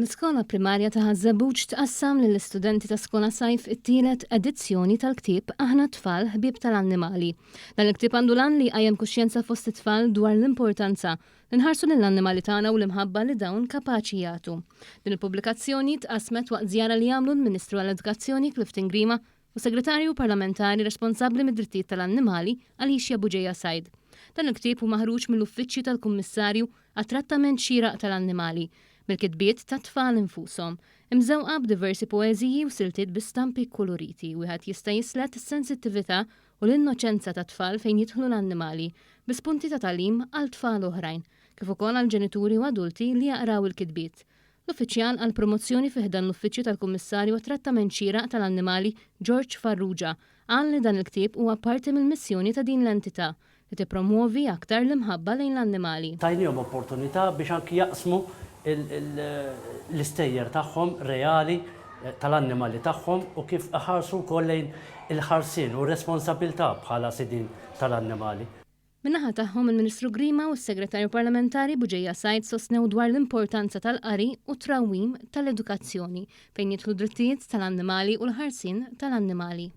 L-Iskola Primarja ta' Ħaż-Żebbuġ tqassam lill-istudenti ta' Skola Sajf it-tielet edizzjoni tal-ktieb Aħna t-Tfal Ħbieb tal-Annimali. Dan il-ktieb għandu l-għan li jqajjem kuxjenza fost it-tfal dwar l-importanza li nħarsu lill-annimali tagħna u l-imħabba li dawn kapaċi jagħtu. Din il-pubblikazzjoni tqassmet waqt żjara li għamlu l-Ministru għall-Edukazzjoni Clifton Grima u Segretarju Parlamentari responsabbli mid-drittijiet tal-annimali Alicia Bugeja Said. Dan il-ktieb hu maħruġ mill-Uffiċċju tal-Kummissarju għat-Trattament Xieraq tal-Annimali, mill-kitbiet tat-tfal infushom. Imżewqa b'diversi poeżiji u siltiet bi stampi kkuluriti, wieħed jista' jislet is-sensittività u l-innoċenza tat-tfal fejn jidħlu l-annimali, bi spunti ta' tagħlim għal tfal oħrajn, kif ukoll għal ġenituri u adulti li jaqraw il-kitbiet. L-Uffiċjal għall-Promozzjoni fi ħdan l-Uffiċċju tal-Kummissarju għat-Trattament Xieraq tal-Annimali George Farrugia qal li dan il-ktieb huwa parti mill-missjoni ta' din l-entità li tippromwovi aktar l-imħabba lejn l-annimali. Tajniehom opportunità biex anki jaqsmu l-istejjer tagħhom reali tal-annimali tagħhom u kif iħarsu wkoll lejn il-ħarsien u r-responsabbiltà bħala sidien tal-annimali. Min-naħa tagħhom, il-Ministru Grima u s-Segretarju Parlamentari Bugeja Said sostnew dwar l-importanza tal-qari u t-trawwim tal-edukazzjoni fejn jidħlu d-drittijiet tal-annimali u l-ħarsien tal-annimali.